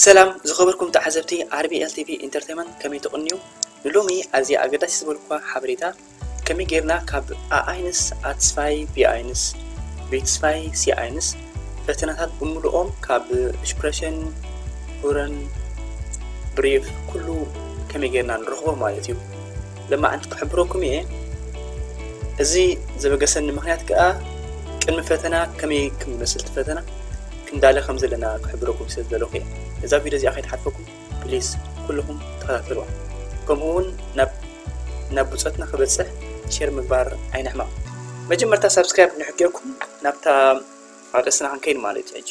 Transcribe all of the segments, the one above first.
ሰላም ዝኸበርኩም ተዓዘብቲ ኣር ቢ ኤል ቲ ቪ ኢንተርቴይመንት፣ ከመይ ትቕንዩ? ንሎሚ ኣዝያ ኣገዳሲ ዝበልኩዋ ሓበሬታ፣ ከመይ ጌርና ካብ ኣ ኣይንስ ኣትስፋይ ቢ ኣይንስ ቢ ትስፋይ ሲ ኣይንስ ፈተናታት ብምሉኦም ካብ ሽፕረሽን፣ ሁረን፣ ብሪፍ ኩሉ ከመይ ጌርና ንረኽቦ ማለት እዩ። ለማዓንቲ ክሕብረኩም እየ። እዚ ዘበገሰኒ ምኽንያት ከኣ ቅድሚ ፈተና ከመይ ከም ዝመስል እቲ ፈተና ክንዳለ ከም ዘለና ክሕብረኩም ስለ ዝደለኹ እየ። እዛ ቪድዮ እዚኣ ከይትሓልፈኩም ፕሊዝ ኩልኹም ተኸታተልዋ። ከምኡ እውን ናብ ናብ ብጾትና ክበጽሕ ሼር ምግባር ኣይንሕመቕ። መጀመርታ ሳብስክራይብ ንሕገኩም ናብታ ኣርእስትና ክንከይድ ማለት እዩ። ሕጂ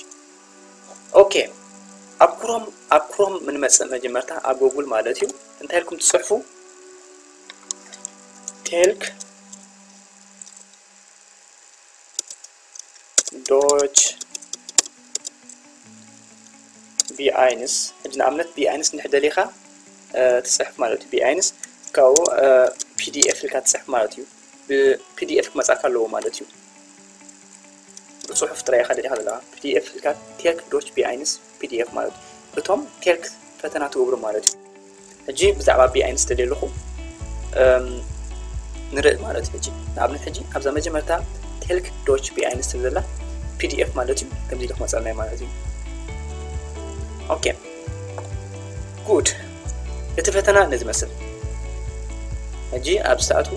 ኦኬ፣ ኣብ ክሮም ኣብ ክሮም ምንመጽእ መጀመርታ ኣብ ጎጉል ማለት እዩ እንታይ ኢልኩም ትጽሕፉ? ቴልክ ዶች ቢ ኣይንስ። ሕጂ ንኣብነት ቢ ኣይንስ እንድሕር ደሊኻ ትጽሕፍ ማለት እዩ። ቢ ኣይንስ ካብኡ ፒ ዲ ኤፍ ኢልካ ትጽሕፍ ማለት እዩ። ብ ፒ ዲ ኤፍ ክመጻካ ኣለዎ ማለት እዩ። ብጽሑፍ ጥራይ ኢኻ ደሊኻ ዘለኻ። ፒ ዲ ኤፍ ኢልካ ቴልክ ዶች ቢ ኣይንስ ፒ ዲ ኤፍ ማለት እዩ። እቶም ቴልክ ፈተና ትገብሩ ማለት እዩ። ሕጂ ብዛዕባ ቢ ኣይንስ ደልየ ኣለኹ ንርኢ ማለት እዩ። ሕጂ ንኣብነት ሕጂ ኣብዛ መጀመርታ ቴልክ ዶች ቢ ኣይንስ ትብል ዘላ ፒ ዲ ኤፍ ማለት እዩ። ከምዚ ኢሉ ክመጸልና ማለት እዩ። ኦኬ ጉድ፣ እቲ ፈተና ነዚ መስል። ሕጂ ኣብ ዝተኣትዉ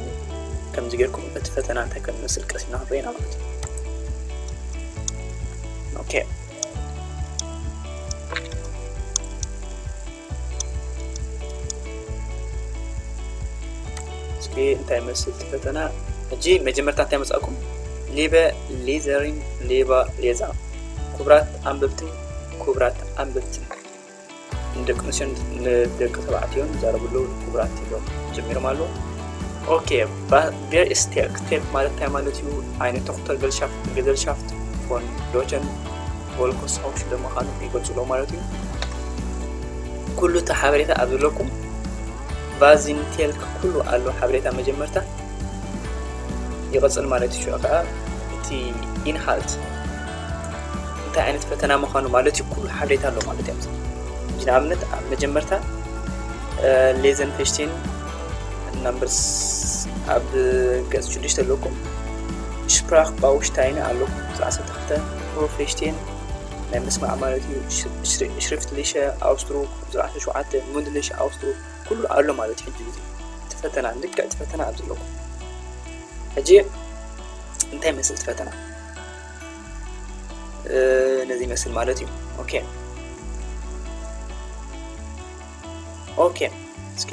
ከምዚ ጌርኩም እቲ ፈተና እንታይ ከም ዝመስል ቀሲና ክንረኢና ማለት እዩ። ኦኬ እስኪ እንታይ መስል እቲ ፈተና? ሕጂ መጀመርታ እንታይ መጻእኩም? ሊበ ሊዘሪን ሊባ ሌዛ፣ ክቡራት ኣንበብትን ክቡራት ኣንበብትን፣ ንደቂ ኣንስትዮን ንደቂ ተባዕትዮን ዝዛረቡ ኣለዉ። ክቡራት ኢሎም ጀሚሮም ኣለዉ። ኦኬ ቬር ኢስ ቴልክ? ቴልክ ማለት እንታይ ማለት እዩ? ኣይነ ተኹተር ገልሻፍት ገዘልሻፍት ፎን ዶቸን ቮልኮስ ሆክሽ ደሞ ካኑ ይገልጹ ኣለዉ ማለት እዩ። ኩሉ እቲ ሓበሬታ ኣብ ዘለኩም ቫዚን ቴልክ ኩሉ ኣሎ ሓበሬታ መጀመርታ ይቐጽል ማለት እዩ። ሽዑ ከዓ እቲ ኢንሃልት እንታይ ዓይነት ፈተና ምዃኑ ማለት እዩ ኩሉ ሓበሬታ ኣሎ ማለት እዩ። ኣብዚ ንኣብነት ኣብ መጀመርታ ሌዘን ፌሽቴን ናምበርስ ኣብ ገጽ ሽዱሽተ ኣለኩም። ሽፕራኽ ባውሽታይነ ኣለኩም። ዓሰርተ ክልተ ፕሮፌሽቴን ናይ ምስማዕ ማለት እዩ። ሽሪፍትሊሸ ኣውስድሩክ ዓሰርተ ሸውዓተ ሙንድሊሽ ኣውስድሩክ ኩሉ ኣሎ ማለት እዩ። ሕጂ ግዜ እቲ ፈተና ልክዕ እቲ ፈተና ኣብዚ ኣለኩም። ሕጂ እንታይ ይመስል እቲ ፈተና? ነዚ ይመስል ማለት እዩ። ኦኬ ኦኬ እስኪ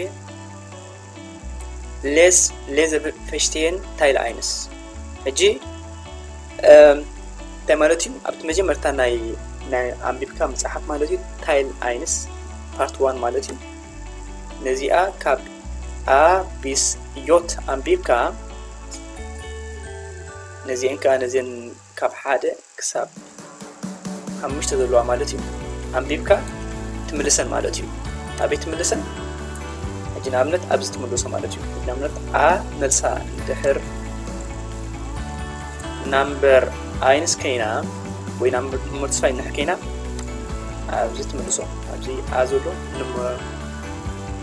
ሌስ ሌዘ ፌሽቴን ታይል ኣይንስ። ሕጂ እንታይ ማለት እዩ? ኣብቲ መጀመርታ ናይ ናይ ኣንቢብካ መጽሓፍ ማለት እዩ። ታይል ኣይንስ ፓርት ዋን ማለት እዩ። ነዚኣ ካብ ኣ ቢስ ዮት ኣንቢብካ ነዚአን ከዓ ነዚአን ካብ ሓደ ክሳብ ሓሙሽተ ዘለዋ ማለት እዩ ኣንቢብካ ትምልሰን ማለት እዩ። ኣበይ ትምልሰን? ሕጂ ንኣብነት ኣብዚ ትምልሶ ማለት እዩ። ንኣብነት ኣ መልሳ ድሕር ናምበር ኣይንስ ከይና ወይ ናምበር ሞልቲስፋይ ንሕ ከይና ኣብዚ ትምልሶ ኣብዚ ኣ ዘሎ ንሞ-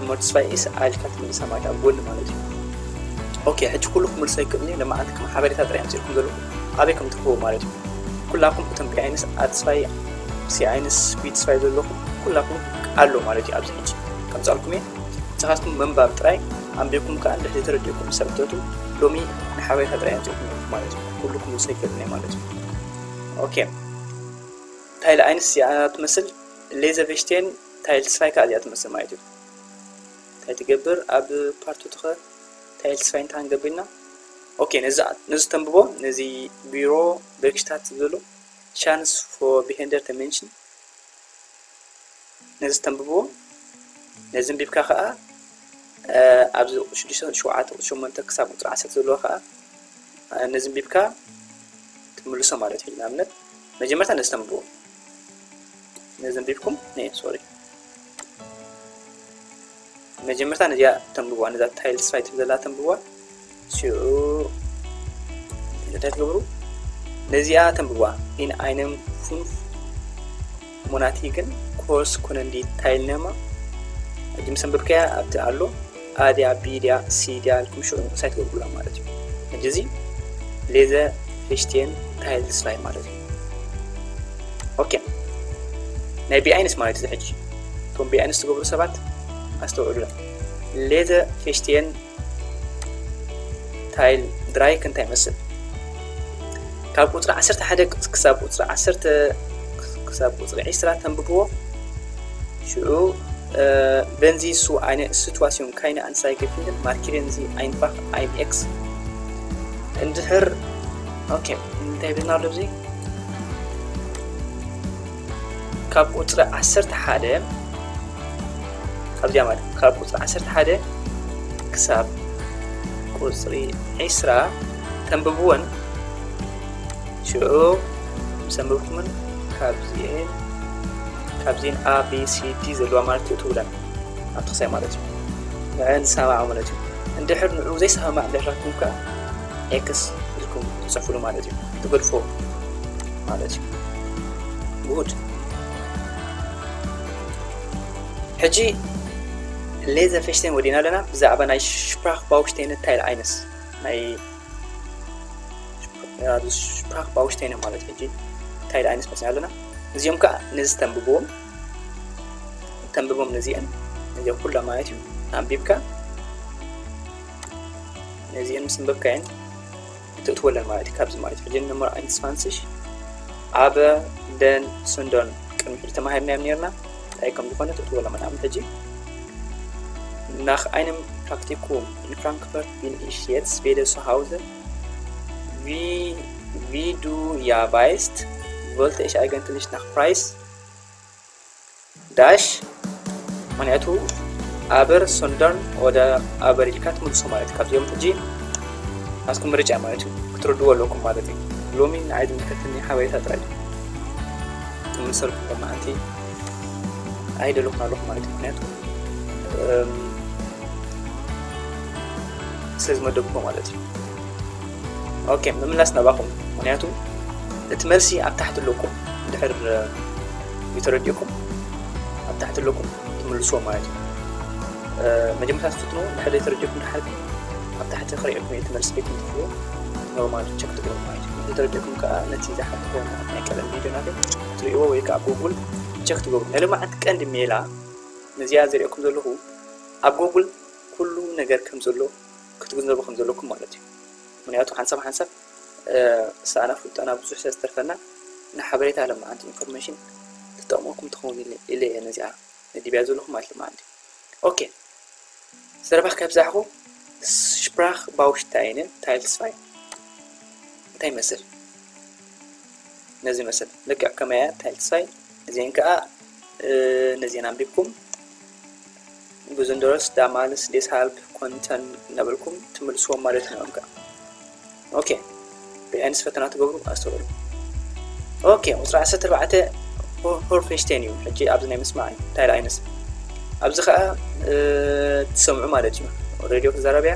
ሞልቲስፋይ ኢስ ኣልካ ትምልሳ ማለት ኣብ ጎኒ ማለት እዩ። ኦኬ ሕጂ ኩሉ ክምልሶ ይክእል እዩ። ንመዓንቲ ከም ሓበሬታ ጥራይ ኣምፅልኩም ዘለኹ ኣበይ ከም ትህቦ ማለት እዩ። ኩላኩም እቶም ቢ ኣይንስ ኣትስፋይ ሲ ኣይንስ ቢ ትስፋይ ዘለኹም ኩላኩም ኣሎ ማለት እዩ። ኣብዚ ሕጂ ከምፃልኩም እየ ንስኻትኩም ምንባብ ጥራይ ኣንቢብኩም ከዓ እንድሕር ዘይተረዲእኩም ሰብ ተቱ ሎሚ ንሓበሬታ ጥራይ ኣምፅልኩም ዘለኹ ማለት እዩ። ኩሉ ክምልሶ ይክእል እዩ ማለት እዩ። ኦኬ ታይል ኣይንስ እዚኣ ትመስል ሌዘ ቬሽቴን ታይል ትስፋይ ከዓ እዚኣ ትመስል ማለት እዩ። እንታይ ትገብር ኣብ ፓርቱ ትኸ ታይል ትስፋይ እንታይ ክንገብር ኢና? ኦኬ ነዚ ተንብቦ ነዚ ቢሮ ቨርክሽታት ዝብሉ ቻንስ ፎ ቢሄንደር ተሜንሽን ነዚ ተንብብዎ። ነዚ ኣንቢብካ ከዓ ኣብዚ ቁፅሪ ሽዱሽተ ሸውዓተ ቁፅሪ ሸሞንተ ክሳብ ቁፅሪ ዓሰርተ ዘለዎ ከዓ ነዚ ኣንቢብካ ትምልሶ ማለት እዩ። ንኣብነት መጀመርታ ነዚ ተንብብዎ ነዚ ኣንቢብኩም ነ ሶሪ መጀመርታ ነዚኣ ተንብብዋ ነዛ ታይል ትስፋይ ትብል ዘላ ተንብብዋ። ሽዑ እንታይ ትገብሩ ነዚኣ ተንብብዋ ኢን ኣይነም ፉንፍ ሞናቲ ግን ኮርስ ኮነንዲ ታይል ነማ። ሕጂ ምስ ኣንበብካያ ኣብቲ ኣሎ፣ A ድያ፣ B ድያ፣ C ድያ ኢልኩም ሽዑ ንኡሳይ ትገብሩላ ማለት እዩ። ሕጂ እዚ ሌዘ ፌሽቴን ታይል ስፋይ ማለት እዩ። ኦኬ፣ ናይ ቢኣይንስ ማለት እዚ። ሕጂ እቶም ቢኣይንስ ትገብሩ ሰባት ኣስተውዕሉላ። ሌዘ ፌሽቴን ታይል ድራይክ እንታይ ይመስል? ካብ ቁፅሪ ዓሰርተ ሓደ ክሳብ ቁፅሪ ዓሰርተ፣ ክሳብ ቁፅሪ ዒስራ ተንብብዎ። ሽዑ፣ እ፣ በንዚ ሱ ኣይነ ስቱዋሲዮን ካይነ ኣንሳይ ገፊንግን ማርኪረን ዚ ኣይንፋኽ ኣይን ኤክስ። እንድሕር፣ ኦኬ፣ እንታይ ብልና ኣሎ እዚ? ካብ ቁፅሪ ዓሰርተ ሓደ፣ ካብዚኣ ማለት ካብ ቁፅሪ ዓሰርተ ሓደ ክሳብ ቁፅሪ ዒስራ ተንብብወን። ሽዑ ምስ ኣንበብኩምን ካብዚኤን፣ ካብዚኤን A B C D ዘለዋ ማለት እዩ ትብለን ኣብቲ ክሳይ ማለት እዩ። ንዕን ዝሰማማዕ ማለት እዩ። እንድሕር ንዑ ዘይሰማማዕ እንድሕር ረኪብኩም ከኣ ኤክስ ኢልኩም ትጽሕፍሉ ማለት እዩ። ትገድፎ ማለት እዩ። ጉድ። ሕጂ ሌዘ ፌሽቴን ወዲና ኣለና። ብዛዕባ ናይ ሽፕራኽ ባውሽቴን ታይል ኣይነስ፣ ናይ ሽፕራኽ ባውሽቴን ማለት ሕጂ ታይል ኣይነስ መጽና ኣለና። እዚኦም ከኣ ነዚ ተንብብዎም፣ ተንብቦም ነዚአን፣ ነዚኦም ኩላ ማለት እዩ። ኣንቢብካ ነዚአን ምስ ኣንበብካየን ትእትወለን ማለት እዩ። ካብዚ ማለት እዩ። ሕጂ ንመርዓ ኢንስፋንስሽ ኣበ ደን ስንዶን ቅድሚ ሕጂ ተማሂርናዮም ነርና። እንታይ ከም ዝኾነ ትእትወሎም። ንኣብነት ሕጂ፣ nach einem Praktikum in Frankfurt bin ich jetzt wieder zu Hause. Wie, wie du ja weißt, wollte ich eigentlich nach Preis ዳሽ፣ ምኽንያቱ ኣበር ሰንደርን ወደ ኣበር ኢልካ ትምልሶ ማለት እዩ። ካብዚኦም ሕጂ ናትኩም ምርጫ ማለት እዩ፣ ክትረድዎ ኣለኩም ማለት እዩ። ሎሚ ንዓይ ዝምልከተኒ ሓበሬታ ጥራይ እዩ። ክምልሰልኩም ሎማዓንቲ ኣይደለኹን ኣለኹ ማለት እዩ። ምኽንያቱ፣ እም፣ ስለ ዝመደብኩዎ ማለት እዩ። ኦኬ፣ ምምላስ ናባኹም። ምኽንያቱ እቲ መልሲ ኣብ ታሕቲ ኣለኩም። እንድሕር፣ እ፣ ይተረዲእኩም ኣብ ታሕቲ ኣለኩም ትምልስዎ ማለት እዩ። እ፣ መጀመርታ ትፍትኑ፣ እንድሕር ዘይተረዲእኩም ድሓር ግን ኣብ ታሕቲ ክርእየኩም እቲ መልሲ ቤት እንትትብሉ ኖርማል ቸክ ትገብሩ ማለት እዩ። እንድሕር ተረዲእኩም ከኣ ነቲ ዝሓለፈ ናይ ቀደም ቪድዮ ናተይ ትርእይዎ ወይ ከኣ ጉጉል ቸክ ትገብሩ። ናይ ሎማዓንቲ ቀንዲ ሜላ ነዚኣ ዘርእየኩም ዘለኹ ኣብ ጉጉል ኩሉ ነገር ከም ዘሎ ክትግንዘቡ ከም ዘለኩም ማለት እዩ። ምኽንያቱ ሓንሳብ ሓንሳብ፣ እ፣ ሳእና ፍልጠና ብዙሕ ስለ ዝተርፈና ንሓበሬታ ለማዓንቲ ኢንፎርሜሽን ትጠቕመኩም ትኸውን ኢለ፣ ኢለ እየ ነዚኣ መዲብያ ዘለኹ ማለት እዩ። ኦኬ፣ ዘረባ ከብዛሕኹ፣ ሽፕራኽ ባውሽታይነ ታይልስፋይ እንታይ ይመስል? ነዚ ይመስል። ልክዕ ከመያ ታይልስፋይ፣ እዚአን ከኣ፣ እ፣ ነዚአን ኣንቢብኩም ብዝንደረስ ዳማልስ ዴስሃልፕ ኮንተን እናበልኩም ትምልስዎም ማለት እዮም ከኣ። ኦኬ፣ ብኣይንስ ፈተና ትገብሩ ኣስተውዕሉ። ኦኬ፣ ቁፅሪ ዓሰርተ ኣርባዕተ ሆ-፣ ሆርፌሽቴን እዩ። ሕጂ ኣብዚ ናይ ምስማዕ እንታይ ደኣ ኣይነስ ኣብዚ ከኣ፣ እ፣ ትሰምዑ ማለት እዩ። ሬድዮ ክዛረብ እያ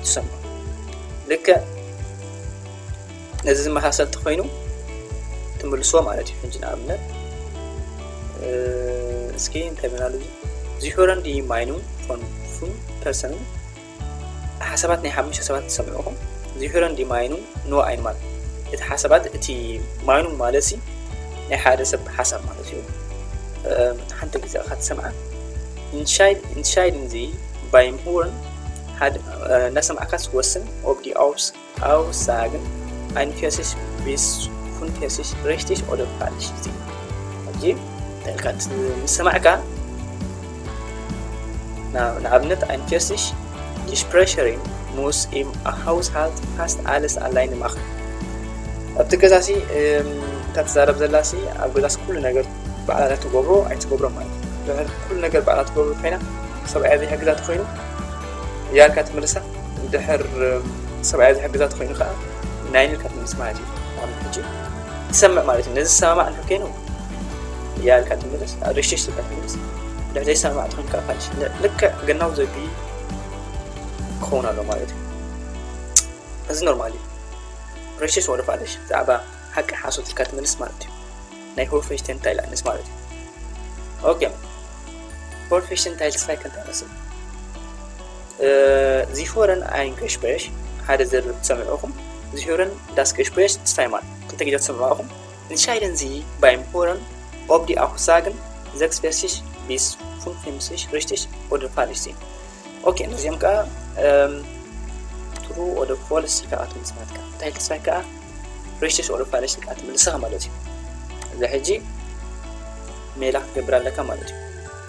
ትሰምዑ። ልክዕ ነዚ ዝመሳሰል ተኾይኑ ትምልስዎ ማለት እዩ። ሕጂ ንኣብነት፣ እ፣ እስኪ እንታይ ብናሉ እዚ? ዚሁረን ዲ ማይኑን ፎን ፉን ፐርሰንን ሓሳባት ናይ ሓሙሽተ ሰባት ትሰምዑ ኢኹም። ዚሁረን ዲ ማይኑን ኖ ኣይንማል። እቲ ሓሳባት፣ እቲ ማይኑን ማለት ሲ ናይ ሓደ ሰብ ሓሳብ ማለት እዩ። እ፣ ሓንቲ ግዜ ኢኻ ትሰምዓ። ኢንሻይድ፣ ኢንሻይድ እንዚ ባይም ሁረን ሓደ፣ እ፣ እናሰማዕካስ ወስን ኦብ ዲ ኣውስ Aussagen ein Versich bis fünfundvierzig richtig oder falsch sind። ሕጂ ተልካ ምስ ሰማዕካ፣ ና-፣ ንኣብነት ein Versich die Sprecherin muss im Haushalt fast alles alleine machen። ኣብቲ ገዛሲ፣ እም፣ እታ ትዛረብ ዘላሲ ኣብ ገዛሲ ኩሉ ነገር ባዕላ ትገብሮ ኣይትገብሮ ማለት እዩ። ድሕር ኩሉ ነገር ባዕላ ትገብሮ ኮይና ሰብኣያ ዘይሕግዛ ተኾይኑ ያልካ ትምልሳ። ድሕር ሰብኣያ ዝሕግዛ ተኾይኑ ከዓ ናይን ኢልካ ትምልስ ማለት እዩ። ንኣብነት ሕጂ ትሰምዕ ማለት እዩ። ነዚ ዝሰማማዕ እንድሕር ኮይኑ ያልካ ትምልስ፣ ሪሽሽ ኢልካ ትምልስ። ድሕር ዘይሰማማዕ ተኾይኑ ከዓ ካልሽ። ል-፣ ልክዕ ገናው ዘቢ ክኸውን ኣሎ ማለት እዩ። እዚ ኖርማል እዩ። ሪሽሽ ወደ ፋልሽ፣ ዛዕባ ሓቂ ሓሶት ኢልካ ትምልስ ማለት እዩ። ናይ ሆርፌሽቴን ታይላንድስ ማለት እዩ። Okay. Profession title track እንታይ ይመስል? Sie hören ein Gespräch፣ ሓደ ዝርርብ ትሰምዑ ኢኹም። Sie hören das Gespräch zweimal፣ ክልተ ግዜ ትሰምዑ ኢኹም። Entscheiden Sie beim Hören, ob die Aussagen sechs bis fünfundfünfzig richtig oder falsch sind. Okay፣ ነዚኦም ከዓ true or false ኢልካ ትምልስ ናትካ። እንታይ ኢልካ ትስራይ ከዓ richtig or false ኢልካ ትምልስኻ ማለት እዩ። እዚ ሕጂ ሜላ ክትገብር ኣለካ ማለት እዩ።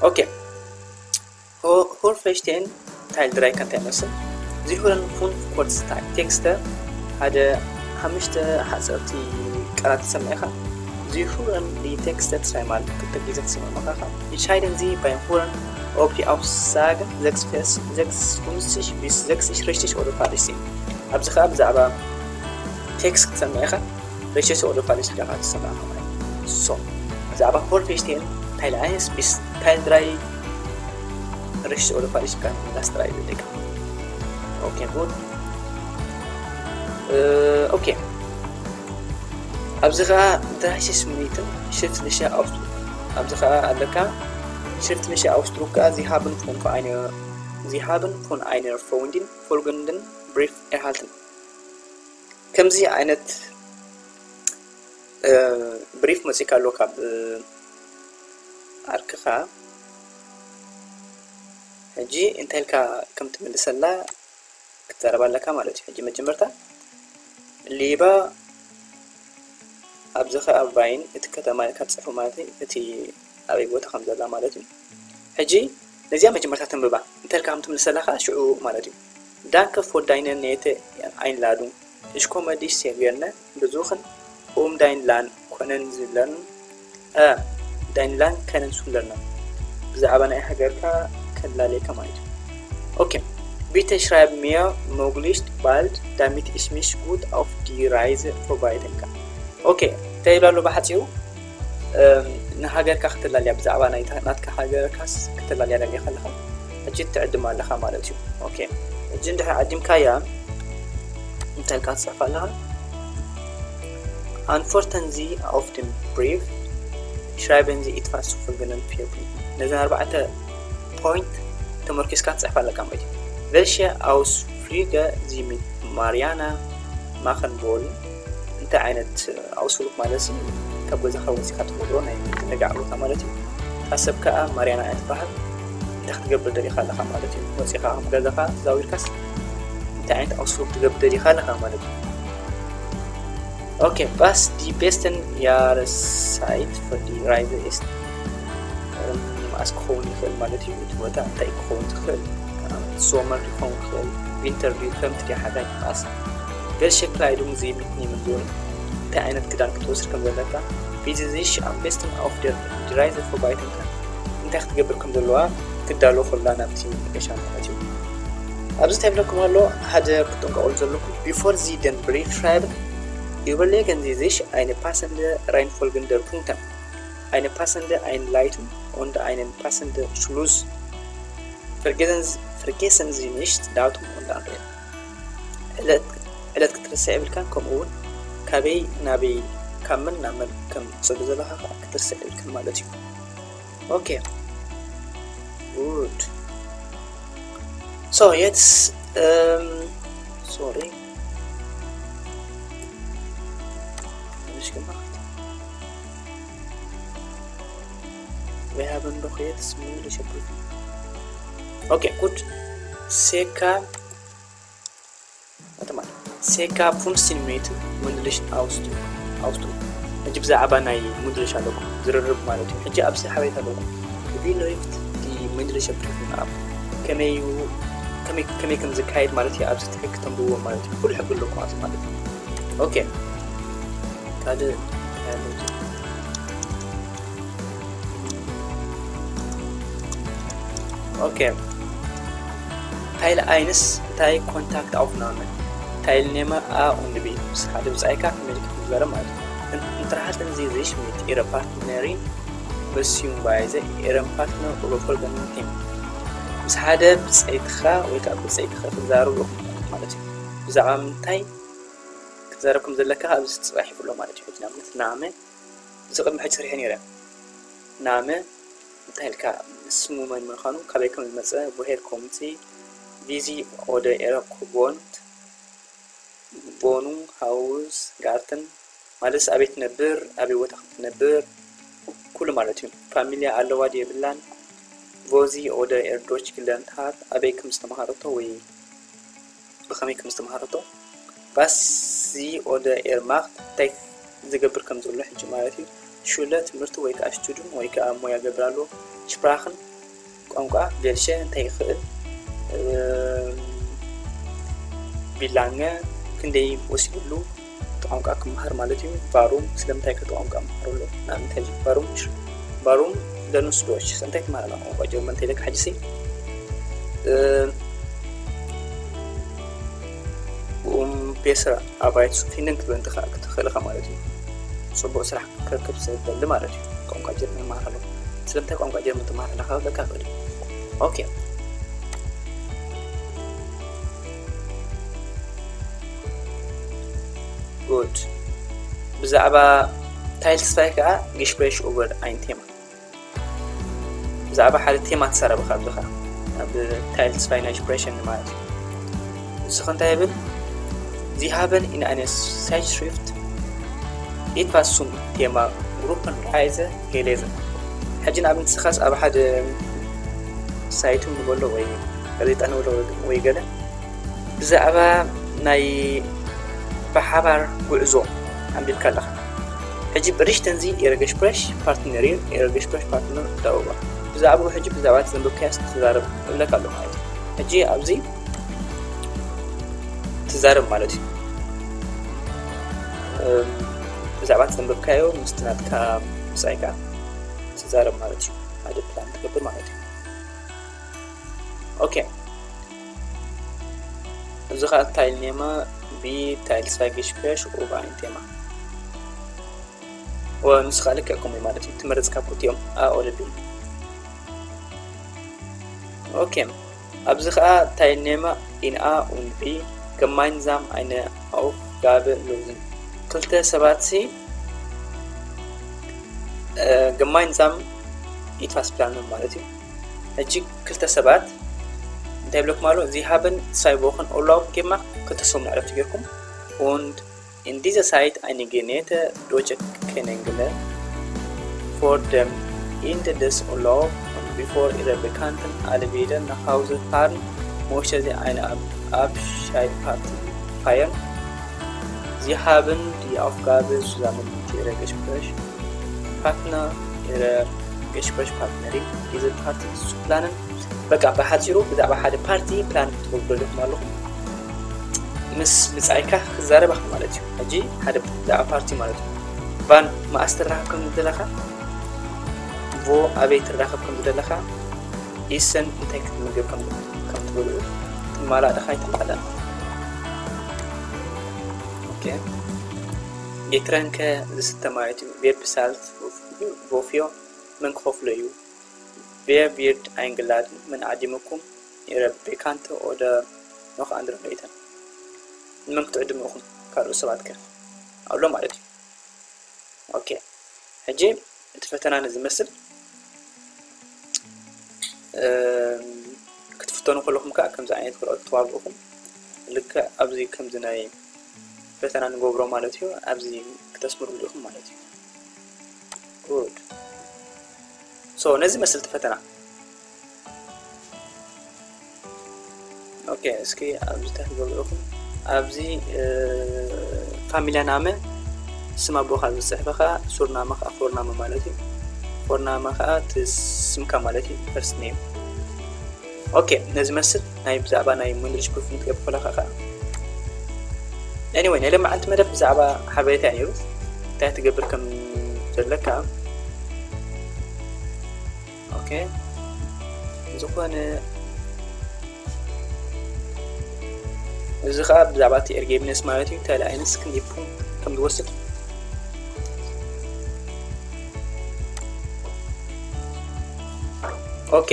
Okay. Hörfechten Teil drei ከ እንታይ ይመስል? Sie hören fünf kurze Texte፣ ሓደ ሓሙሽተ ሓፀርቲ ቃላት ትሰምዕ ኢኻ። Sie hören die Texte zweimal፣ ክልተ ግዜ ትሰምዕ ኢኻ። Entscheiden Sie beim Hören, ob die Aussagen sechs bis fünfundfünfzig richtig oder falsch sind። ኣብዚ ከዓ ብዛዕባ ቴክስት ክትሰምዕ ኢኻ። Richtig oder falsch ኢልካ ትሰምዕ ኢኻ ማለት እዩ። So ብዛዕባ Hörfechten Teil eins bis Teil drei richtig oder falsch ኢልካ ምላስ ጥራይ እዩ ዘድልየካ። Okay, gut. Okay። ኣብዚ ኸዓ dreißig Minuten schriftliche Ausdruck፣ ኣብዚ ኸዓ ኣለካ schriftliche Ausdruck ከዓ Sie haben von einer Sie haben von einer Freundin folgenden Brief erhalten። ከምዚ ዓይነት ብሪፍ መፂካ ኣሎ ካብ ዓርክኻ። ሕጂ እንታይ ኢልካ ከም ትምልሰላ ክትዛረብ ኣለካ ማለት እዩ። ሕጂ መጀመርታ ሌባ ኣብዚ ኸዓ ባይን እቲ ከተማ ኢልካ ትፅሕፎ ማለት እዩ። እቲ ኣበይ ቦታ ከም ዘላ ማለት እዩ። ሕጂ ነዚኣ መጀመርታ ተንብባ፣ እንታይ ኢልካ ከም ትምልሰላ ኸዓ ሽዑ ማለት እዩ። Danke für deine nette Einladung. Ich komme dich sehr gerne besuchen, um dein Land kennenzulernen. Äh, dein Land kennenzulernen. ብዛዕባ ናይ ሃገርካ ከላልየካ ማለት እዩ። Okay. Bitte schreib mir möglichst bald, damit ich mich gut auf die Reise vorbereiten kann. Okay፣ እንታይ ይብላ ኣሎ ብሓፂሩ? ንሃገርካ ክትላለያ፣ ብዛዕባ ናትካ ሃገርካስ ክትላለያ ደሊኻ ኣለኻ። ሕጂ ትዕድም ኣለኻ ማለት እዩ። Okay፣ ሕጂ እንድሕር ዓዲምካያ እንታይ ኢልካ ትፅሕፍ ኣለኻ? Antworten Sie auf den Brief, schreiben Sie etwas zu folgenden vier Punkten. ነዘን ኣርባዕተ ፖይንት ተመርኪስካ ትፅሕፍ ኣለካ ማለት እዩ። Welche Ausflüge Sie mit Mariana machen wollen? እንታይ ዓይነት ኣውስሉክ ማለት ሲ ካብ ገዛኻ ወፂኻ ትገብሮ ናይ ምዝንጋዕ ቦታ ማለት እዩ። ኣሰብ ከዓ ማርያና እያ ትበሃል። እንታይ ክትገብር ደሊኻ ኣለኻ ማለት እዩ። ወፂኻ ከም ገዛኻ ተዛዊርካስ እንታይ ዓይነት ኣውስሉክ ትገብር ደሊኻ ኣለኻ ማለት እዩ። Okay, was die besten Jahreszeit für die Reise ist? መዓስ ክኸውን ይኽእል ማለት እዩ። እቲ ቦታ እንታይ ክኸውን ትኽእል? ሶመር ይኸውን ይኽእል፣ ዊንተር ድዩ፣ ክረምቲ ድዩ፣ ሓጋይ፣ ንፋስ? Welche Kleidung Sie mitnehmen wollen? እንታይ ዓይነት ክዳን ክትወስድ ከም ዘለካ? Wie Sie sich am besten auf der Reise vorbereiten können? እንታይ ክትገብር ከም ዘለዋ ክትዳሎ ከላ ናብቲ መገሻ ማለት እዩ። ኣብዚ እንታይ ይብለኩም ኣሎ? ሓደ ክትጥንቀቑሉ ዘለኩም፣ bevor Sie den Brief schreiben, überlegen Sie sich eine passende Reihenfolge der Punkten. Eine passende Einleitung und einen passenden Schluss. Vergessen, vergessen Sie nicht Datum und Anrede. ዕለት ዕለት ክትርስዕ የብልካን፣ ከምኡ እውን ካበይ ናበይ ካብ መን ናብ መን ከም ትሰዱ ዘለኻ ከዓ ክትርስዕ የብልካን ማለት እዩ። Okay, good. So jetzt, ähm, sorry, habe ich gemacht. Wir haben doch jetzt mündliche Prüfung. Okay, gut. Circa, warte mal. Circa fünfzehn Minuten mündlichen Ausdruck. Ausdruck. ሕጂ ብዛዕባ ናይ ሙድልሽ ኣለኩም ዝርርብ ማለት እዩ። ሕጂ ኣብዚ ሓበሬታ ኣለኩም። Wie läuft die mündliche Prüfung ab? ከመይ እዩ፣ ከመይ፣ ከመይ ከም ዝካየድ ማለት እዩ። ኣብዚ ትሕክ ተንብብዎ ማለት እዩ። ኩሉ ሕጊ ኣለኩም ኣብዚ ማለት እዩ። Okay። ካልእ እንታይ ኣሎ? Okay። Teil eins, እንታይ Kontakt aufnehmen? Teilnehmer A und B። ምስ ሓደ ብጻይካ ምልክት ዝዛረብ ማለት እዩ። Unterhalten Sie sich mit Ihrer Partnerin beziehungsweise Ihrem Partner über folgenden Themen። ምስ ሓደ ብጸይትኻ ወይ ከዓ ብጸይትኻ ክትዛረቡ ኢኹም ማለት እዩ። ብዛዕባ ምንታይ ክትዛረብ ከም ዘለካ ኣብዚ ተጻሒፉ ኣሎ ማለት እዩ። ሕጂ ንኣብነት ናመ እዚ ቅድሚ ሕጂ ሰሪሐ ነይረ። ናመ እንታይ ኢልካ፣ ስሙ መን ምዃኑ፣ ካበይ ከም ዝመጸ፣ ቮሄር ኮምሲ፣ ቪዚ ኦደ ኤረ ኮቦንት፣ ቦኑ ሃውስ ጋርተን፣ ማለትስ ኣበይ ትነብር፣ ኣበይ ቦታ ከም ትነብር፣ ኩሉ ማለት እዩ። ፋሚልያ ኣለዋ ድዩ የብላን፣ ቮዚ ኦደ ኤርዶች ግለንታት ኣበይ ከም ዝተማሃረቶ ወይ ብኸመይ ከም ዝተማሃረቶ፣ ባሲ ኦደ ኤርማኽት እንታይ ዝገብር ከም ዘሎ ሕጂ ማለት እዩ። ሹለ ትምህርቲ ወይ ከዓ ስቱድን ወይ ከዓ ሞያ ገብር ኣለዎ። ሽፕራኽን ቋንቋ ቬልሸ እንታይ ይኽእል፣ ቢላንገ ክንደይ ወሲድሉ እቲ ቋንቋ ክመሃር ማለት እዩ። ባሩም ስለምንታይ ከ ቋንቋ መሃር ኣሎ? ንኣብነት ሕጂ ባሩም ባሩም ለኑስ ዶች እንታይ ትመሃር ኣላ ቋንቋ ጀርመን ተይለካ ሕጂ ሲ ኡም ቤስራ ኣባይት ሱ ፊንን ክትብል ትኽእል ኢኻ ማለት እዩ። ጽቡቕ ስራሕ ክረክብ ዝደሊ ማለት እዩ። ቋንቋ ጀርመን መሃር ኣለዎ። ስለምንታይ ቋንቋ ጀርመን ትመሃር ኣለኻ? በቃ ክእል። ኦኬ። ጉድ። ብዛዕባ ታይል ተስፋይ ከዓ ጌሽፕሬሽ ኦቨር ኣይን ቴማ። ብዛዕባ ሓደ ቴማ ትዛረብ ኢኻ ኣብዚ ኸዓ። ኣብ ታይል ተስፋይ ናይ ጌሽፕሬሽን ማለት እዩ። ንሱ ከ እንታይ ይብል? ዚ ሃበን ኢን ኣይነ ሳይት ሽሪፍት ኢትፋስ ሱም ቴማ ግሩፕን ራይዘ ጌሌዘ። ሕጂ ንኣብነት ንስኻስ ኣብ ሓደ ሳይት ንበሎ ወይ ጋዜጣ ንበሎ ወይ ገለ ብዛዕባ ናይ ብሓባር ጉዕዞ ኣንቢብካ ኣለኻ። ሕጂ ብሪሽተን ዚ ኤረ ጌሽፕሬሽ ፓርትነር እዩ፣ ኤረ ጌሽፕሬሽ ፓርትነር ዳውባ። ብዛዕባኡ ሕጂ ብዛዕባ እቲ ዘንበብካዮስ ትዛረብ እብለካ ኣሎ ማለት እዩ። ሕጂ ኣብዚ ትዛረብ ማለት እዩ። እም፣ ብዛዕባ እቲ ዘንበብካዮ ምስቲ ናትካ ምሳይካ ትዛረብ ማለት እዩ። ሓደ ፕላን ትገብር ማለት እዩ። ኦኬ። እዚ ኸዓ ታይል ኔማ ቢ ታይል ሳጊሽ ፔሽ ኡብ ኣይን ቴማ። ወ-፣ ንሱ ኸዓ ልክዕ ከምኡ ማለት እዩ። ትመረጽካ ቁጥ እዮም። ኣ ኦለ ቢ። ኦኬ። ኣብዚ ኸዓ ታይል ኔማ ኢን ኣ ኡን ቢ ገማይንዛም ኣይነ ኣውፍ ጋበ ሎዝን። ክልተ ሰባት ሲ፣ እ፣ ገማይንዛም ኢትፋስ ፕላን ማለት እዩ። ሕጂ ክልተ ሰባት እንታይ ይብለኩም ኣሎ? ዚ ሃበን ሳይቦኽን ኦላው ጌማ ክልተ ሰሙን ዕረፍቲ ጌርኩም። Und in dieser Zeit einige nette Deutsche kennengelernt. Vor dem Ende des Urlaubs und bevor ihre Bekannten alle wieder nach Hause fahren, möchte sie eine Ab-, Abschiedsparty feiern. Sie haben die Aufgabe, zusammen mit ihrer Gesprächspartner, ihrer Gesprächspartnerin, diese Party zu planen. በቃ ብሓፂሩ ብዛዕባ ሓደ ፓርቲ ፕላን ክትገብሩ ደሊኹም ኣለኹም። ምስ ብፃይካ ክዛረብ ኢኻ ማለት እዩ። ሕጂ ሓደ ብዛዕባ ፓርቲ ማለት እዩ። ባን መኣስ ትራኸብ ከም ዝደለኻ፣ ቮ ኣበይ ትራኸብ ከም ዝደለኻ፣ ኢሰን እንታይ ክትምገብ ከም፣ ከም ትበልዑ ትማላእ ዲኻ ኣይትማላእ። ኦኬ። ጌትረንከ ዝስተ ማለት እዩ። ቬርፕሳልት ቮፊዮ መን ክኸፍሎ እዩ? ቬር ቪርድ ኣይንግላድን መን ዓዲሙኩም? ኢረ ቤካንተ ኦደ ኖኽ ኣንድረ ሌይተን። ንመን ክትዕድሙ ኢኹም? ካልኦት ሰባት ከ ኣሎ ማለት እዩ። ኦኬ። ሕጂ እቲ ፈተና ነዚ ይመስል። እም፣ ክትፍተኑ ከለኹም ከኣ ከምዚ ዓይነት ወረቐት ተዋግእኹም ልክዕ ኣብዚ ከምዚ ናይ ፈተና ንገብሮ ማለት እዩ። ኣብዚ ክተስምሩ ኢኹም ማለት እዩ። ጉድ። ሶ፣ ነዚ ይመስል እቲ ፈተና። ኦኬ፣ እስኪ ኣብዚ ታሕቲ ገሊኹም ኣብዚ፣ እ፣ ፋሚልያ ናመ ስም ኣቦኻ ዝጽሕፈ ኸኣ ሱርናመ ኸኣ ፎርናመ ማለት እዩ። ፎርናመ ኸኣ እቲ ስምካ ማለት እዩ፣ ፈርስት ኔም። ኦኬ፣ ነዚ መስል ናይ ብዛዕባ ናይ ሞንድሪሽ ፕሩፍ እንትገብር ከለኻ ኸኣ። ኤኒወይ፣ ናይ ሎማዓንቲ መደብ ብዛዕባ ሓበሬታ እዩ ነይሩ። እንታይ ትገብር ከም ዘለካ። ኦኬ። ዝኾነ እዚ ኸኣ ብዛዕባ እቲ ኤርጌብነስ ማለት እዩ። እንታይ ኣይነስ ክንደይ ፑንክት ከም ዝወስድ። ኦኬ።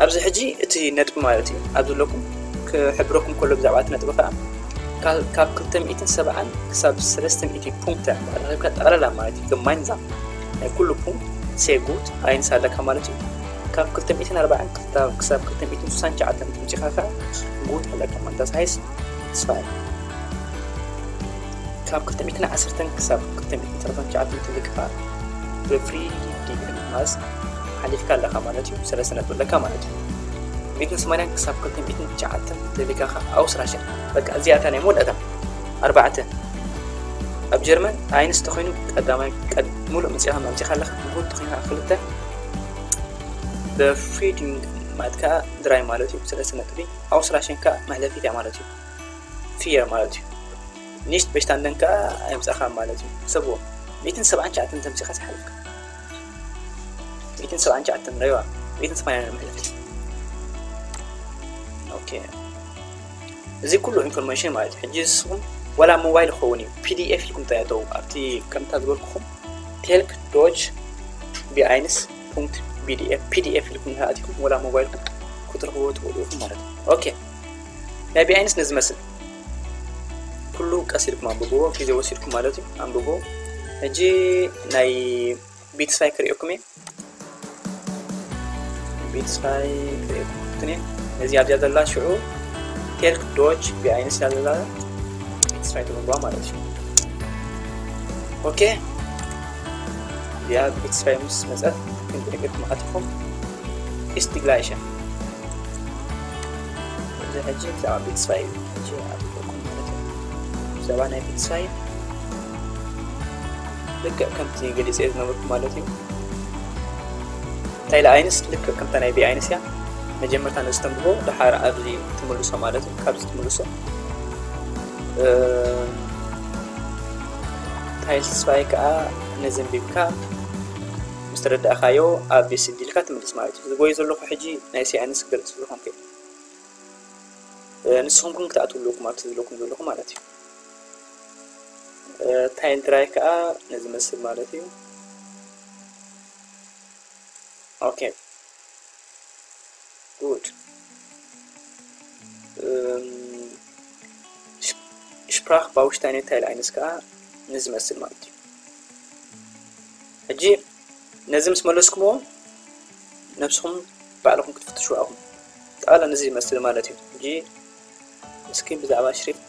ኣብዚ ሕጂ እቲ ነጥቢ ማለት እዩ። ኣብዚ ዘለኩም ክሕብረኩም ከሎ ብዛዕባ እቲ ነጥቢ ኸኣ ካብ፣ ካብ ክልተ ሚእትን ሰብዓን ክሳብ ሰለስተ ሚእቲ ፑንክት ረኺብካ ጠቕላላ ማለት እዩ። ግማይንዛም ናይ ኩሉ ፑንክት ሴጉት ኣይንስ ኣለካ ማለት እዩ። ካብ ክልተ ሚእትን ኣርባዓን ክሳብ ክልተ ሚእትን ስሳን ትሽዓተን ተምፂኻ ከዓ ጉድ ኣለካ ማለት ሳይዝ ስፋይ ካብ ክልተ ሚእትን ዓሰርተን ክሳብ ክልተ ሚእትን ሰላሳን ትሽዓተን ትልክኻ ብፍሪ ዲግሪ ማስ ሓሊፍካ ኣለካ ማለት እዩ። ሰለስተ ነጥቢ ኣለካ ማለት እዩ። ሚእትን ሰማንያን ክሳብ ክልተ ሚእትን ትሽዓተን ትልካኻ ኣውስ ራሽን በቃ እዚኣታ ናይ መወዳእታ ኣርባዕተ ኣብ ጀርመን ኣይንስ ተኮይኑ ቀዳማይ ሙሉእ ምፅኻ መምፅኻ ኣለካ። ጉድ ተኮይኑ ክልተ ብፍሪዲንግ ማለት ከዓ ድራይ ማለት እዩ። ሰለስተ ነጥቢ ኣውስ ራሽን ከዓ መሕለፊት እያ ማለት እዩ። ፊየር ማለት እዩ። ኒሽት በሽታንደን ከዓ ኣይምፃእካ ማለት እዩ። ሰብዎ ሚእትን ሰብዓን ትሽዓተን ተምፂኻ ዝሓለፍካ ሚእትን ሰብዓን ትሽዓተን ረዋ ሚእትን ሰማንያን መሕለፊት። ኦኬ እዚ ኩሉ ኢንፎርሜሽን ማለት እዩ። ሕጂ ንስኹም ወላ ሞባይል ክኸውን እዩ ፒዲኤፍ ኢልኩም ተያተው ኣብቲ ከምታ ዝበልኩኹም ቴልክ ዶች ቢኣይንስ ፒዲኤፍ ፒዲኤፍ ኢልኩም ተኣቲኩም ወላ ሞባይልኩም ክትረኽብዎ ትኽእሉ ኢኹም ማለት እዩ። ኦኬ ናይ ቢኣይንስ ነዚ መስል ኩሉ ቀስ ኢልኩም ኣንብብዎ፣ ግዜ ወሲድኩም ማለት እዩ ኣንብብዎ። ሕጂ ናይ ቢትስፋይ ክርእየኩም እየ። ቢትስፋይ ክርእየኩም እየ። ነዚ ኣብዚኣ ዘላ ሽዑ ቴልክ ዶች ቢኣይንስ እያ ዘላ ቢትስፋይ ትብልዋ ማለት እዩ። ኦኬ እዚኣ ቢትስፋይ ምስ መፀት ክንድሕግርኩም ኣቲኹም ኢስት ግላይሸ እዚ ሕጂ ብዛዕባ ቢትስፋይ እዩ። ሕጂ ኣብኩም ማለት እዩ ብዛዕባ ናይ ቢትስፋይ ልክዕ ከምቲ ገሊፀ ዝነበርኩ ማለት እዩ። እንታይ ኢለ ኣይንስ ልክዕ ከምታ ናይ ቢኣይንስ እያ። መጀመርታ ነዚ ተንብቦ ድሓር ኣብዚ ትምልሶ ማለት እዩ። ካብዚ ትምልሶ ታይል ተስፋይ ከዓ ነዚ ኣንቢብካ ምስ ተረዳእካዮ ኣብ ቢስዲ ኢልካ ትምልስ ማለት እዩ። ዝጎይ ዘለኹ ሕጂ ናይ ሲኣይንስ ክገልፅ ዘለኹም ከ ንስኹም ግን ክትኣትዉ ኣለኩም ኣብቲ ዝብለኩም ዘለኹ ማለት እዩ። ታይል ድራይ ከዓ ነዚ መስል ማለት እዩ። ኦኬ ጉድ ሽፕራክ ባውሽታይን ታይል ኣይንስ ከዓ ንዝመስል ማለት እዩ። ሕጂ ነዚ ምስ መለስኩምዎ ነብስኹም ባዕልኹም ክትፍትሹ ኣኹም ጠቓላ ነዚ ይመስል ማለት እዩ። ሕጂ እስኪ ብዛዕባ ሽሪፍት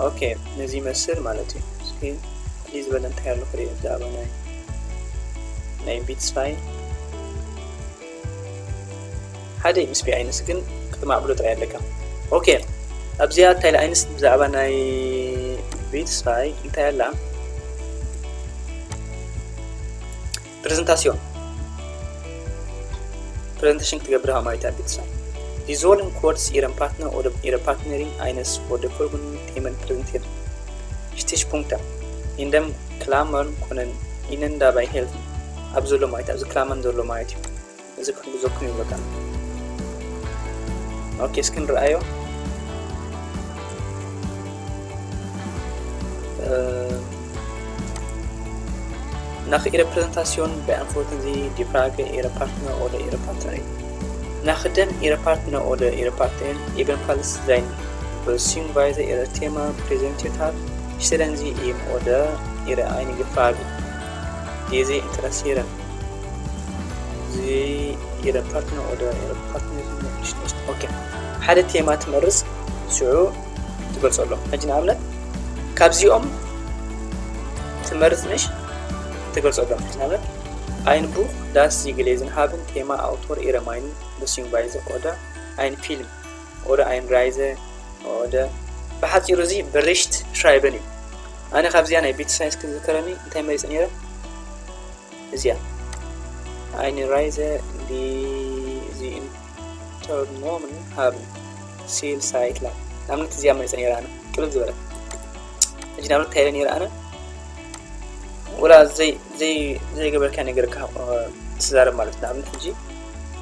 ኦኬ ነዚ ይመስል ማለት እዩ። እስኪ ፕሊዝ በለ እንታይ ኣሎ ክርኢ ብዛዕባ ናይ ናይ ቢትስፋይ ሓደ ምስ ቢኣይንስ ግን ክትማዕብሎ ጥራይ ኣለካ። ኦኬ ኣብዚኣ እንታይ ለኣይንስ ብዛዕባ ናይ ቢትስፋይ እንታይ ኣላ ፕሬዘንታሲዮን ፕሬዘንቴሽን ክትገብር ሃማይታ ቢትስፋይ ዲዞልን ኮድስ ኢረን ፓርትነር ኦደ ኢረ ፓርትነሪን ኣይነስ ኦደ ፎርጉን ቴመን ፕሬዘንቴሽን ሽቲሽ ፑንክታ ኢንደም ክላመርን ኮነን ኢነን ዳባይ ሄልፍ ኣብ ዘሎ ማለት ኣብዚ ክላመን ዘሎ ማለት እዩ። እዚ ክሕግዘኩም ይብለካ። ኦኬ እስኪ ንርኣዮ። Nach ihrer Präsentation beantworten sie die Frage ihrer Partner oder ihrer Partnerin. Nachdem ihr Partner oder ihre Partnerin ebenfalls sein bzw. Ihr Thema präsentiert hat, stellen Sie ihm oder ihr einige Fragen, die Sie interessieren. Sie Ihren Partner oder Ihre Partnerin nicht. Okay. ሓደ ቴማ ትመርጽ ሽዑ ትገልጸሎም። ሕጂ ንኣብነት ካብዚኦም ትመርጽ ንሽ ትገልጸሎም። ሕጂ ንኣብነት ein Buch, das Sie gelesen haben, Thema, Autor, Ihre Meinung, beziehungsweise oder ein Film oder ein Reise oder ብሓፂሩ እዚ በሪሽት ሽራይበን እዩ። ኣነ ካብዚኣ ናይ ቤት ሳይንስ ክዝከረኒ እንታይ መሪፀ ነይረ እዚኣ eine Reise, die Sie unternommen haben, Ziel, Zeit, Land. ንኣብነት እዚኣ መሪፀ ነይረ ኣነ ቅልል ዝበለ ሕጂ ንኣብነት እንታይ ኢለ ነይረ ኣነ ወላ ዘይገበርካ ነገር ትዛረብ ማለት ንኣብነት ሕጂ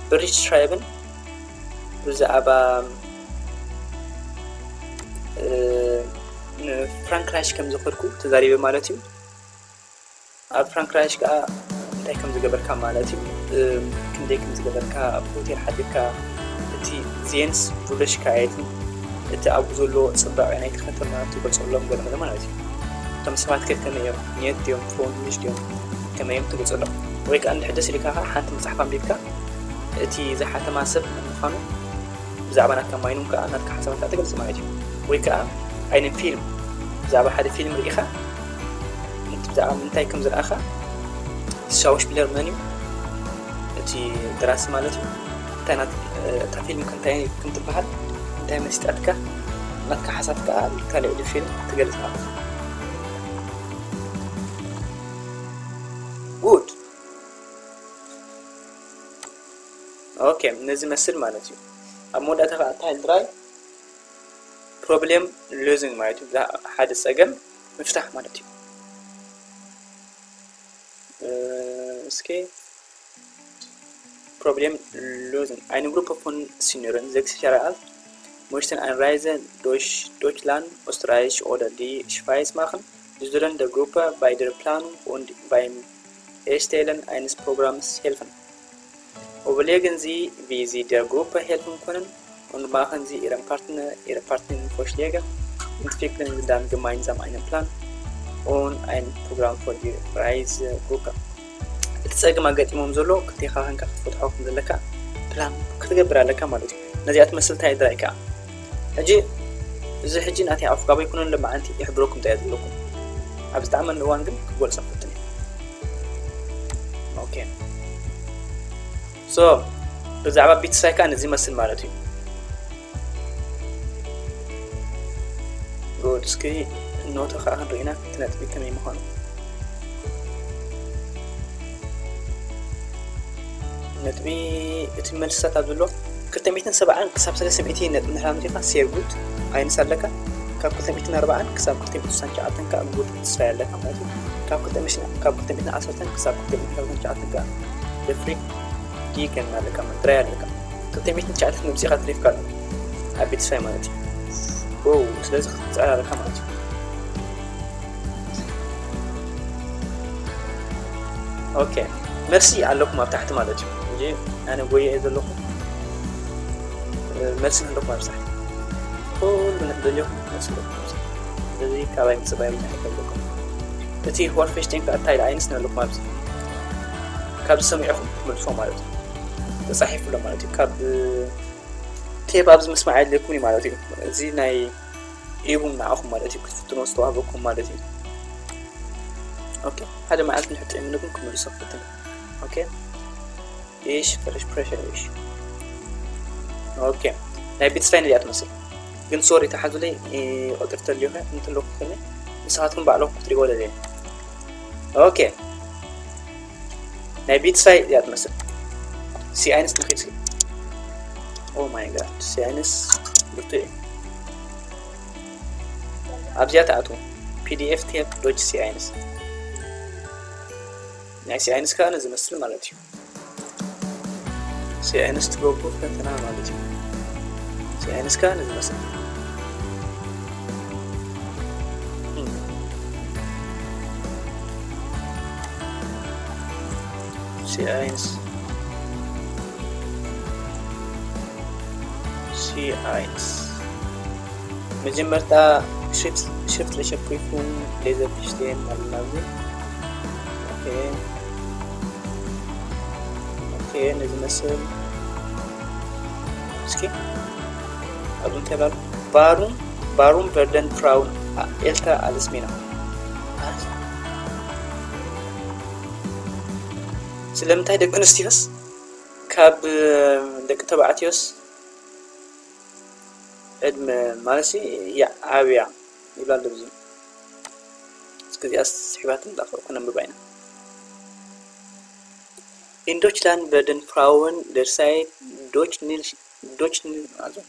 ብሪች ትራይብን ብዛዕባ ፍራንክራይሽ ከም ዝኸድኩ ተዛሪበ ማለት እዩ። ኣብ ፍራንክራይሽ ከዓ እንታይ ከም ዝገበርካ ማለት እዩ፣ ክንደይ ከም ዝገበርካ፣ ኣብ ሆቴል ሓዲርካ፣ እቲ ዜንስ ቡለሽካየትን እቲ ኣብኡ ዘሎ ፅባቐ ናይቲ ከተማ ትገልፀሎም ገለ ገለ ማለት እዩ። እቶም ሰባት ከ ከመይ እዮም? ኔት ድዮም? ፍሬንድሊ ድዮም? ከመይ እዮም? ትገልጸሎም። ወይ ከኣ እንድሕር ደስ ኢልካ ከኣ ሓንቲ መጽሓፍ ኣንቢብካ እቲ ዝሓተማ ሰብ መን ምዃኑ ብዛዕባ ናትካ ማይኑም ከኣ ናትካ ሓሳባት ከኣ ትገልጽ ማለት እዩ። ወይ ከኣ ዓይነት ፊልም፣ ብዛዕባ ሓደ ፊልም ርኢኻ እቲ ብዛዕባ ምንታይ ከም ዝረኣኻ፣ እቲ ሻውሽፒለር መን እዩ፣ እቲ ደራሲ ማለት እዩ፣ እንታይ ናት-፣ እታ ፊልም ከ እንታይ ከም ትበሃል፣ እንታይ መሲጣትካ፣ ናትካ ሓሳብ ከኣ ካልእ ፊልም ትገልጽ ማለት እዩ። ጉድ። ኦኬ፣ ነዚ መስል ማለት እዩ። ኣብ መወዳእታ ከኣ እንታይ ድራይ ፕሮብሌም ሎዚንግ ማለት እዩ። ብዛ-፣ ሓደ ጸገም ምፍታሕ ማለት እዩ። እ፣ እስኪ ፕሮብሌም ሎዚንግ። Eine Gruppe von Senioren, sechzig Jahre alt, möchten eine Reise durch Deutschland, Österreich oder die Schweiz machen. Sie sollen der Gruppe bei der Planung und beim Erstellen eines Programms helfen. Überlegen Sie, wie Sie der Gruppe helfen können und machen Sie Ihrem Partner, Ihrer Partnerin Vorschläge. Entwickeln Sie dann gemeinsam einen Plan und ein Programm für die Reisegruppe. እቲ ጸገም ኣጋጢሞም ዘሎ ክልቴኻ ኸንካ ክትፈትሖ ከም ዘለካ ፕላን ክትገብር ኣለካ ማለት እዩ። ነዚኣ ትመስል እንታይ ድራይ ከኣ ሕጂ፣ እዚ ሕጂ ናተይ ኣፍጋቢ ኣይኮነን፣ ለማዓንቲ ይሕብረኩም እንታይ ዘለኩም። ኣብ ዝጠዓመኒ እዋን ግን ክገልጾ ክፍትን እየ። ኦኬ። ሶ፣ ብዛዕባ ቢትሳይ ከኣ ነዚ ይመስል ማለት እዩ። ጉድ፣ እስኪ ኖቶ ከኣ ክንርኢና፣ እቲ ነጥቢ ከመይ ምዃኑ። ነጥቢ፣ እቲ መልስታት ኣብ ዘሎ ክልተ ሚእትን ሰብዓን ክሳብ ሰለስተ ሚእቲ ነጥቢ እንድሕር ኣምጺእካ ሴር ጉድ ኣይንስ ኣለካ። ካብ ክልተ ሚእትን ኣርባዓን ክሳብ ክልተ ሚእትን ስሳን ትሽዓተን ከኣ ጉድ ተስፋይ ኣለካ ማለት እዩ። ካብ ክልተ ሚእትን፣ ካብ ክልተ ሚእትን ዓሰርተን ክሳብ ክልተ ሚእትን ሰላሳን ትሽዓተን ከኣ ፍሪ ዲገን ኣለካ፣ ድራይ ኣለካ። ክልተ ሚእትን ትሽዓተን መምጺእካ ትሪፍካ ኣሎ ኣብ ቤት ተስፋይ ማለት እዩ። ው፣ ስለዚ ክትጽዕር ኣለካ ማለት እዩ። ኦኬ፣ መልሲ ኣለኩም ኣብ ታሕቲ ማለት እዩ። እንጂ ኣነ ጎየ እየ ዘለኹ። እ፣ መልሲ ኣለኩም ኣብ ታሕቲ። ኩሉ ንደልየኹም መልሲ ኣለኩም። ስለዚ ካባይ ምጽባይ ብዙሕ ኣይፈልኩም። እቲ ሆርፌሽቴን ከኣ እንታይ ደኣ ኣይንስ ኣለኩም ኣብዚ። ካብ ዝሰሚዕኹም ትመልስዎ ማለት እዩ። ተጻሒፉ ኣሎ ማለት እዩ። ካብ ቴፕ ኣብዚ ምስማዕ የድልየኩም እዩ ማለት እዩ። እዚ ናይ ኢቡም ንዓኹም ማለት እዩ። ክትፍትኖ ዝተዋህበኩም ማለት እዩ። ኦኬ፣ ሓደ መዓልቲ ንሕጥዕምንኩም ክምልሶ ክፍትን። ኦኬ፣ ኢሽ ፍሬሽ ፕሬሽር ኢሽ። ኦኬ፣ ናይ ቤት ስራይ ነዚኣ ትመስል። ግን ሶሪ፣ ተሓዙለይ፣ እ፣ ቆጢር ተልዮኸ እንተለኩ ከነ ንስኻትኩም ባዕለኹም ክትሪእዎ ደልየ። ኦኬ፣ ናይ ቤት ስራይ እዚኣ ትመስል። ሲ ኣይንስ ንኺድ እስኪ። ኦ ማይ ጋድ፣ ሲ ኣይንስ ብርቱ እዩ። ኣብዚኣ ትኣትዉ። ፒ ዲ ኤፍ ቴፕ ዶች ሲ ኣይንስ። ናይ ሲ ኣይንስ ከኣ ነዚ ዝመስል ማለት እዩ። ሲ ኣይንስ ትገብሩ ፈተና ማለት እዩ። ሲ ኣይንስ ከኣ ነዚ ዝመስል። ሲ ኣይንስ። ሲ ኣይንስ። መጀመርታ ሽሪፍትliche Prüfung ሌዘር ፊሽቴን ኣለና ኣብዚ። ኦኬ። ኦኬ፣ ነዚ መስል። እስኪ፣ ኣብዚ እንታይ ይላል? Warum, warum werden Frauen älter als Männer? ስለምንታይ ደቂ ኣንስትዮስ ካብ ደቂ ተባዕትዮስ ዕድመ ማለትሲ ይዓብያ ይብላ ኣሎ። እዚ እስኪ እዚኣ ስሒባትን ዳኸ ክነንብባ ኢና። In Deutschland werden Frauen derzeit durchschnittlich, durchschnittlich, also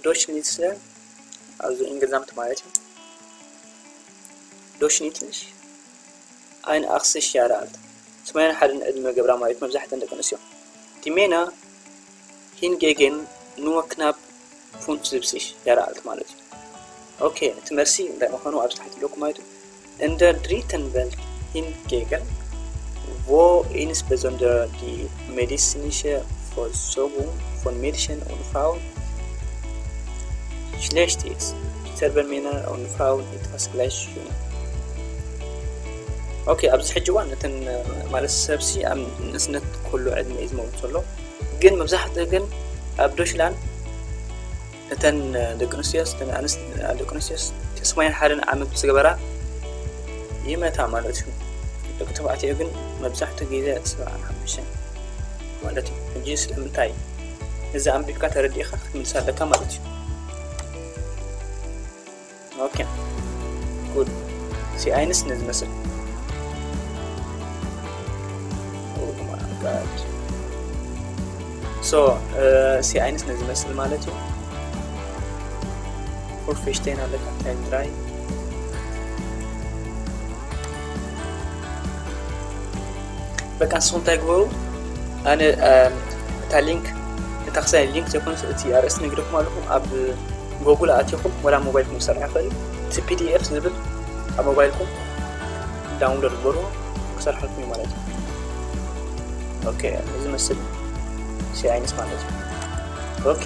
durchschnittlich, also insgesamt ማለት እዩ። Durchschnittlich einundachtzig Jahre alt. ሰማንያን ሓደን ዕድመ ገብራ ማለት መብዛሕተን ደቂ ኣንስትዮ። Die Männer hingegen nur knapp fünfundsiebzig Jahre alt ማለት እዩ። ኦኬ፣ እቲ መልሲ እንታይ ምዃኑ ኣብዚ ታሕቲ ኣለኩም ማለት እዩ። In der dritten Welt hingegen, wo insbesondere die medizinische Versorgung von Mädchen und Frauen schlecht ist, sterben Männer und Frauen etwa gleich jung. ኦኬ፣ ኣብዚ ሕጂ እዋን እተን ማለት ሰብሲ ኣብ ንእስነት ኩሉ ዕድመ እዩ ዝመውት ዘሎ። ግን መብዛሕትኡ ግን ኣብ ዶሽላን እተን ደቂ ኣንስትዮ እተን ኣንስ- ደቂ ኣንስትዮ ሰማንያን ሓደን ዓመት ዝገበራ ይመታ ማለት እዩ። ደቂ ተባዕትዮ ግን መብዛሕትኡ ግዜ ሰብዓን ሓሙሽተን ማለት እዩ። ሕጂ ስለምንታይ እዚ ኣንቢብካ ተረዲእካ ክትምልስ ኣለካ ማለት እዩ። ኦኬ፣ ጉድ። ሲ ኣይንስ ነዚ መስል። ሶ ሲ ኣይንስ ነዚ መስል ማለት እዩ። ፎርፌሽቴን ኣለካ፣ ታይም ድራይ። በቃ ንስኹም እንታይ ግበሩ? ኣነ እታ ሊንክ፣ እታ ክሳይ ሊንክ ዘይኮነስ እቲ ኣርእስቲ ነግረኩም ኣለኹ። ኣብ ጎጉል ኣቲኹም ወላ ሞባይልኩም ክሰርሕ ይኽእል። እቲ ፒ ዲ ኤፍ ዝብል ኣብ ሞባይልኩም ዳውንሎድ ግበሩ፣ ክሰርሐልኩም እዩ ማለት እዩ። ኦኬ፣ እዚ መስል ሲ ኣይንስ ማለት እዩ። ኦኬ፣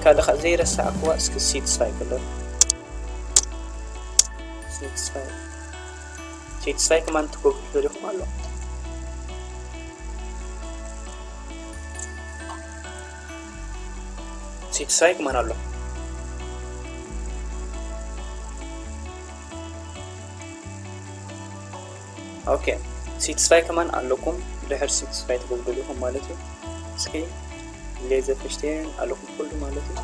ካልእ ካ ዘይረሳዕኩዋ እስኪ ሲትስፋይ ከሎ ሲትስፋይ ሲትስፋይ ከማን ትጎግል ደሊኹም ኣሎ። ሲትስፋይ ከማን ኣሎ። ኦኬ፣ ሲትስፋይ ከማን ኣለኩም። ድሕር ሲትስፋይ ትጎግል ኢኹም ማለት እዩ። እስኪ ሌዘር ፍሽቴን ኣለኩም ኩሉ ማለት እዩ።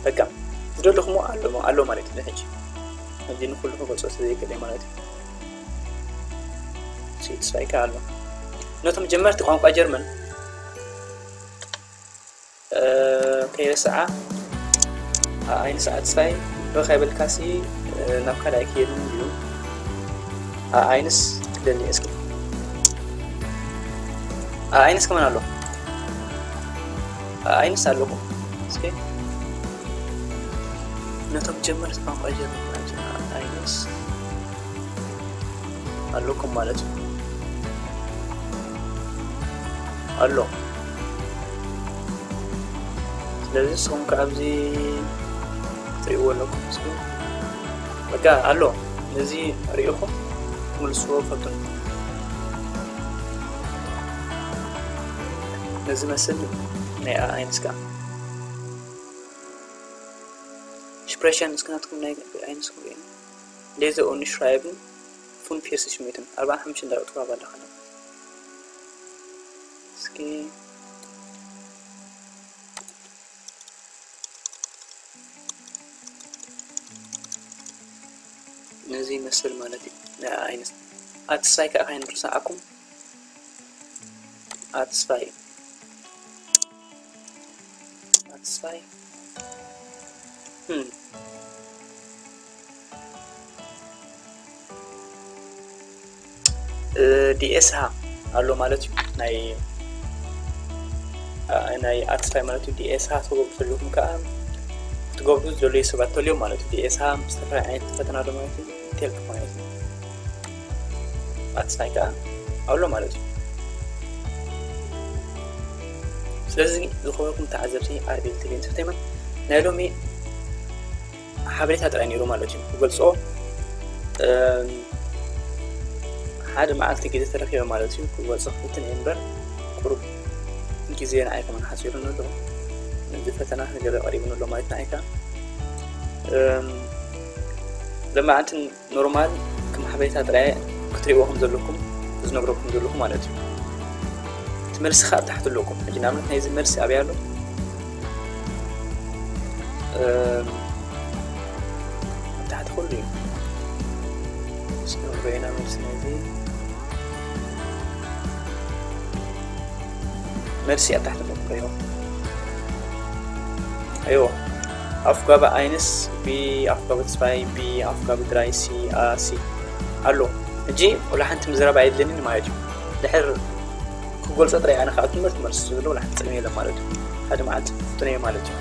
በቃ ዝደለኹሞ ኣሎ ኣሎ ማለት እዩ። ሕጂ ሕጂ ንኩሉ ክገልጾ ስለዘይክእል ማለት እዩ። ሲትስፋይ ከ ኣሎ። ነቶም ጀመርቲ ቋንቋ ጀርመን ከይረስዓ ኣይንስ ኣትስፋይ ብኸይበልካሲ ናብ ካልኣይ ክየድን እዩ። ኣይንስ ክደሊ እስኪ ኣይንስ ከመን ኣሎ። ኣይንስ ኣለኹ እስኪ ነቶም ጀመርቲ ቋንቋ ጀርመን ኣይንስ ኣለኩም ማለት እዩ። ኣሎ። ስለዚ ንስኹም ከ ኣብዚ ትሪእዎ ኣለኩም እስኪ። በቃ ኣሎ። ነዚ ሪኢኹም ትምልስዎ ፈትኑ። ነዚ መስል ናይ ኣኣይንስ ከኣ ሽፕሬሽን እስከ ናትኩም ናይ ኣይንስኩም ሪኢና። ሌዘ ኦንሽራይብን ፉን ፊርሲ ሽሚትን ኣርባዓን ሓሙሽተን ደቂቕ ትዋብ ኣለኻ። እስኪ ነዚ ይመስል ማለት እዩ። ናይ ኣይንስ ኣትስፋይ ከኣ ካይንርስዓኩም ኣትስፋይ ኣትስፋይ ዲኤስሃ ኣሎ ማለት እዩ። ናይ ናይ ኣትስፋይ ማለት እዩ። ዲኤስሃ ትገብሩ ዘለኹም ከዓ ትገብሩ ዘለዩ ሰባት ተልዮም ማለት እዩ። ዲኤስሃ ምስ ዝተፈላለዩ ዓይነት ፈተና ዶ ማለት እዩ። ቴልክ ማለት እዩ። ኣትስፋይ ከዓ ኣሎ ማለት እዩ። ስለዚ ዝኸበርኩም ተዓዘብቲ ኣርቢኤል ቲቪ ኢንተርቴይመንት ናይ ሎሚ ሓበሬታ ጥራይ ነይሩ ማለት እዩ። ክገልጾ ሓደ መዓልቲ ግዜ ተረኪበ ማለት እዩ። ክገልጾ ክፍትን እየ እምበር ቁሩብ ግዜ ንዓይ ከመን ሓፂሩ ኣሎ። እዚ ፈተና ገለ ቀሪቡ ኣሎ ማለት ንዓይ ከዓ ሎማዓንቲ ኖርማል ከም ሓበሬታ ጥራይ ክትሪእዎ ከም ዘለኩም ዝነግረኩም ዘለኹ ማለት እዩ። እቲ መልሲ ከዓ ኣብ ታሕቲ ኣለኩም። ሕጂ ንኣብነት ናይዚ መልሲ ኣበይ ኣሎ? ኣብ ታሕቲ ኩሉ እዩ። እስኪ ንሪኦ ኢና መልሲ ናይዚ። መልሲ ኣብ ታሕቲ ኣለኩም። ሪኦ። ኣይዎ። ኣፍጋቢ ኣይንስ ቢ፣ ኣፍጋቢ ተስፋይ ቢ፣ ኣፍጋቢ ድራይ ሲ፣ ኣ ሲ ኣሎ። ሕጂ ወላ ሓንቲ ምዝራብ ኣየድልየንን ማለት እዩ። ድሕር ክገልጾ ጥራይ ኣነ ከዓ ትምህርቲ መልሲ ዝብሎ ወላ ሓንቲ ጸገም የለን ማለት እዩ። ሓደ መዓልቲ ፍትነዮ ማለት እዩ።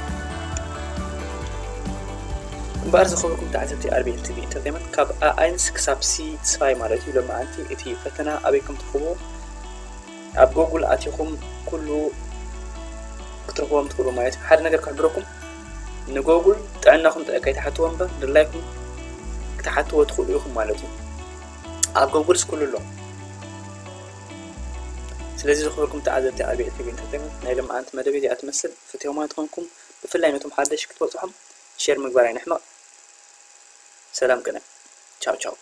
እምበኣር ዝኸበርኩም ተዓዘብቲ ኣርቢኤል ቲቪ ኢንተርቴይመንት ካብ ኣኣይንስ ክሳብ ሲ ተስፋይ ማለት እዩ። ሎማዓንቲ እቲ ፈተና ኣበይ ከም ትረኽብዎ ኣብ ጎጉል ኣቲኹም ኩሉ ክትረኽቦም ትኽእሉ ማለት እዩ። ሓደ ነገር ክሕብረኩም ንጎጉል ጥዕናኹም ጥራይ ከይትሓትዎ እምበር ድላይኩም ክትሓትዎ ትኽእሉ ኢኹም ማለት እዩ። ኣብ ጎግል ስኩል ኣሎ። ስለዚ ዝኽብርኩም ተዓዘብቲ ኣርቢዒ ቲቪ ኢንተርቴንመንት፣ ናይ ሎማዓንቲ መደብ እዚኣ ትመስል። ፈቲኹማ እንተኾንኩም፣ ብፍላይ ነቶም ሓደሽ ክትበጽሖም ሼር ምግባር ኣይንሕመቕ። ሰላም ቅነ። ቻው ቻው።